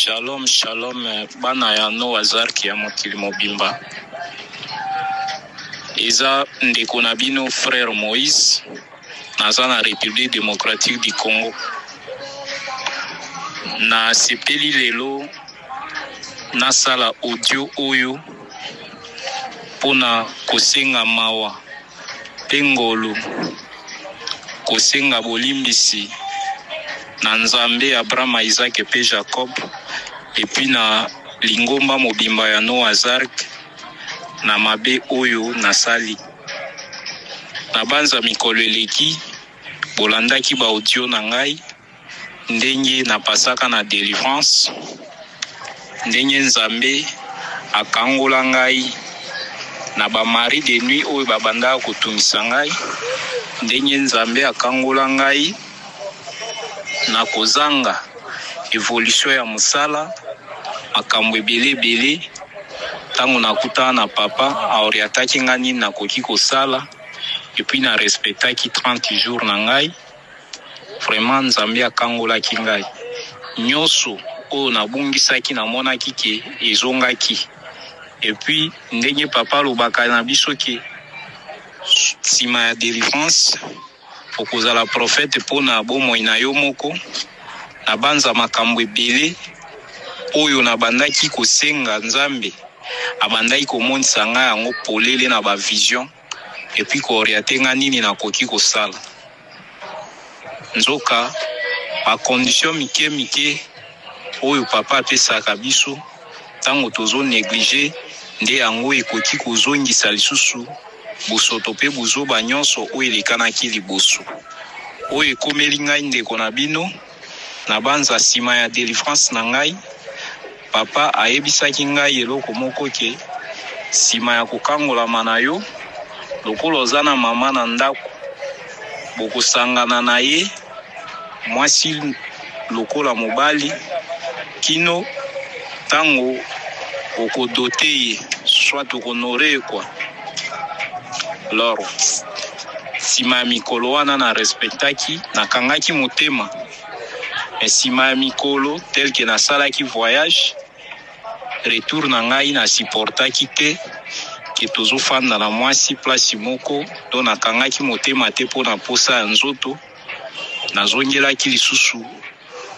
Shalom shalom bana ya Noah's Ark ya mokili mobimba. Eza ndeko na bino frère Moïse, naza na République démocratique du Congo. Nasepeli lelo nasala audio oyo mpona kosenga mawa mpe ngolu, kosenga bolimbisi na Nzambe Abraham, Isaac mpe Jacob, et puis na lingomba mobimba ya Noah's Ark na mabe oyo nasali. Na banza mikolo eleki bolandaki ba audio na ngai ndenge napasaka na delivrance, ndenge Nzambe akangola ngai na ba mari de nuit oyo babandaka kotungisa ngai, ndenge Nzambe akangola ngai na kozanga evolution ya mosala, makambo ebele ebele. Ntango nakutana na papa, aorientaki ngai nini nakoki kosala, et puis na respectaki 30 jours na ngai. Vraiment Nzambe akangolaki ngai nyonso oyo nabungisaki, namonaki ke ezongaki. Et puis ndenge papa alobaka na biso ke nsima ya delivrance okozala prophète mpona bomoi na yo moko, nabanza makambo ebele oyo nabandaki kosenga Nzambe, abandaki komonisa ngai yango polele na ba vision, et puis koorienter ngai nini nakoki kosala. Nzoka ba condition mike mike oyo papa apesaka biso ntango tozo négliger, nde yango ekoki kozongisa lisusu bosoto mpe bozoba nyonso oyo elekanaki liboso. Oyo ekomeli ngai ndeko na bino, na banza nsima ya delivrance na ngai, papa ayebisaki ngai eloko moko ke nsima ya kokangolama na yo, lokola oza na mama na ndako, bokosangana na ye mwasi lokola mobali kino ntango okodoter ye, soit okohonorer ye quoi. Alors nsima ya mikolo wana na respectaki, nakangaki motema. Me nsima ya mikolo, tel que nasalaki voyage, retour na ngai nasupportaki te ke tozofanda na mwasi place moko, to nakangaki motema te mpo na posa ya nzoto. Nazongelaki lisusu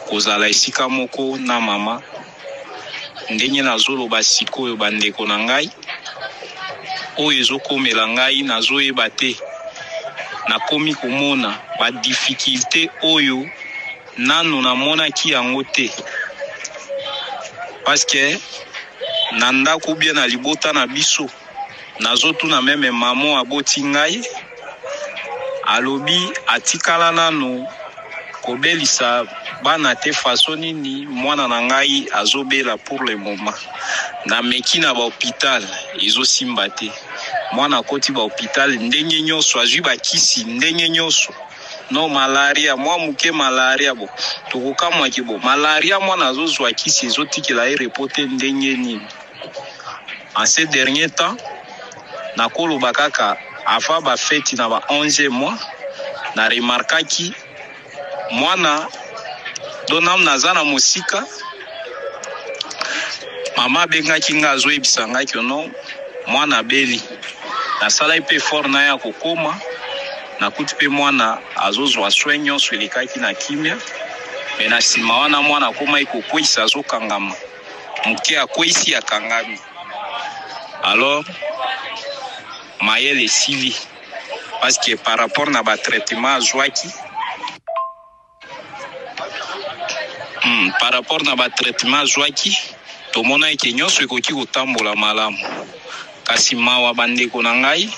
kozala esika moko na mama. Ndenge nazoloba sikoyo, bandeko na ngai, oyo ezokomela ngai nazoyeba te. Nakomi komona ba difficulté oyo nanu namonaki yango te, parce que na ndako bien na libota na biso, nazotuna même mama aboti ngai, alobi atikala nanu kobelisa bana te. Façon nini mwana na ngai azobela? Pour le moment nameki na ba hôpital, ezosimba te. Mwana akoti ba hôpital ndenge nyonso, azwi bakisi ndenge nyonso, no malaria mwa moke, malaria bo tokokamwaki bo malaria, mwana azozwa kisi, ezotikela ye repos te, ndenge nini? En ces dernier temps, nakoloba kaka avant bafeti na ba 11 mois, na remarkaki mwana donam naza na mosika. Mama abengaki nga, azoyebisa ngai ke non, mwana abeli. Nasalaki mpe effort na ye ya kokóma, nakuti mpe mwana azozwa soin nyonso, elekaki na kimia. Me na nsima wana mwana akomaki kokweyisa, azokangama moke, akweyisi, akangami. Alors mayele esili, parce que par rapport na ba traitement azwaki, par rapport na ba traitement azwaki, tomona eke nyonso ekoki kotambola malamu. Kasi mawa, bandeko na ngai,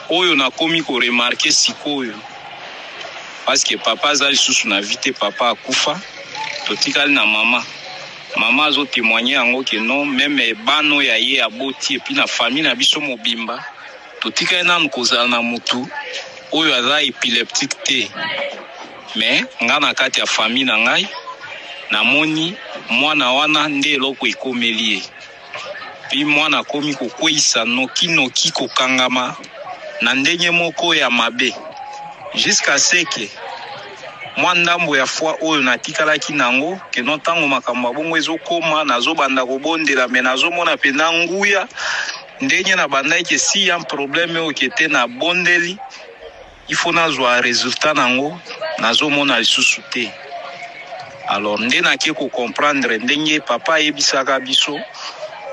oyo nakomi koremarquer sikoyo, parce que papa aza lisusu na vie te, papa akufa, totikali na mama. Mama azotémoigner yango ke non, même bana oyo aye aboti, et puis na famille na biso mobimba, totikali nanu kozala na motu oyo aza épileptique te. Me nga na kati ya famille na ngai, namoni mwana wana nde eloko ekomeli ye. Mpi mwana akomi kokweyisa nokinoki, kokangama na ndenge moko ya mabe, jusqu'à ce que Mwa ndambo ya foi oyo natikalaki nango keno ntango makambo ya bongo ezokoma, nazobanda kobondela, me nazomona mpenza nguya ndenge nabandaki esi ya problème oyo kete nabondeli, il faut nazwa resultat nango, nazomona lisusu te. Alors nde nake kocomprendre ndenge papa ayebisaka biso,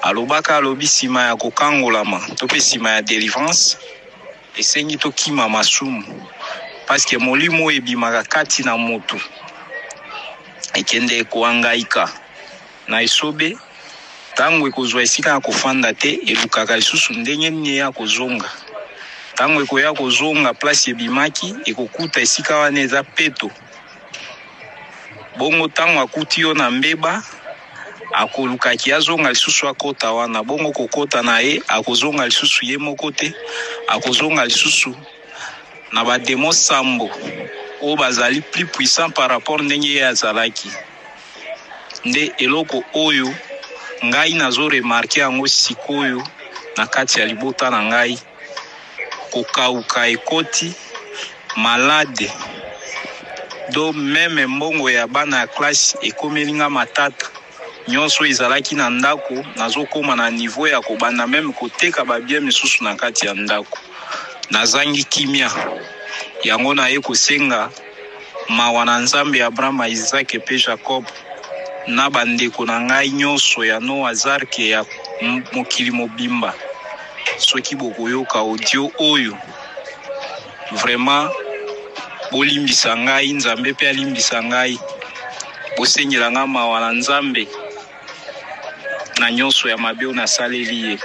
alobaka, alobi nsima ya kokangolama to mpe nsima ya délivrance, esengi tokima masumu, parce que molimo oyo ebimaka kati na motu ekende koangaika na esobe. Ntango ekozwa esika ya kofanda te, elukaka lisusu ndenge nini ya kozonga. Ntango ekoya kozonga place ebimaki, ekokuta esika wana eza peto. Bongo ntango akuti yo na mbeba, akolukaki azonga lisusu akota wana. Bongo kokota na ye, akozonga lisusu ye moko te, akozonga lisusu na bademo sambo oyo bazali plus puissant par rapport ndenge ye azalaki. Nde eloko oyo ngai nazoremarquer yango sikoyo na kati ya libota na ngai, kokauka ekoti, malade do même mbongo ya bana ya classe ekomeli nga matata. Nyonso ezalaki na ndako, nazokóma na niveau ya kobanda même koteka babien misusu na kati ya ndako. Nazangi kimia. Yango naye kosenga mawa na Nzambe ya Abraham, Isaac mpe Jacob na bandeko na ngai nyonso ya Noah's Ark ya mokili mobimba. Soki bokoyoka audio oyo, vraiment bolimbisa ngai, Nzambe mpe alimbisa ngai. Bosengela nga mawa na Nzambe na nyonso ya mabe oyo nasaleli ye.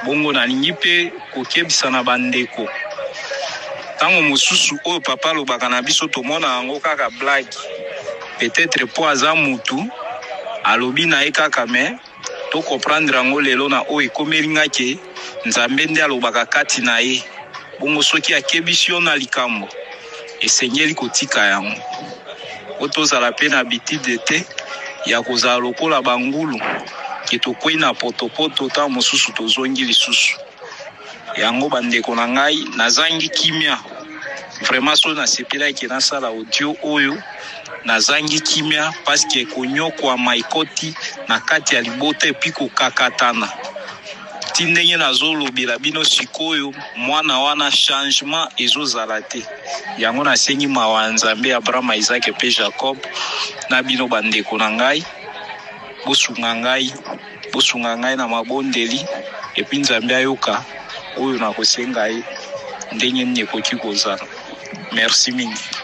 Bongo nalingi mpe kokebisa na bandeko, ntango mosusu oyo papa alobaka na biso, tomona yango kaka blague, peut-être mpo aza mutu alobi na ye kaka, me tocomprendre yango lelo na oyo ekomeli nga ke Nzambe nde alobaka kati na ye. Bongo soki akebisi yo na likambo, esengeli kotika yango, po tozala mpe na habitude te ya kozala lokola bangulu ke tokwei na potopoto, ntango mosusu tozongi lisusu. Yango bandeko na ngai, nazangi kimia vraiment. So nasepelaki nasala audio oyo, nazangi kimia parce que konyokwama ekoti na kati ya libota, et puis kokakatana ti ndenge nazolobela bino sikoyo, mwana wana changement ezozala te. Yango nasengi mawa ya Nzambe Abraham, Isaac mpe Jacob na bino bandeko na ngai, bosunga ngai, bosunga ngai na mabondeli, et puis Nzambe ayoka oyo nakosenga ye ndenge nini ekoki kozala. Merci mingi.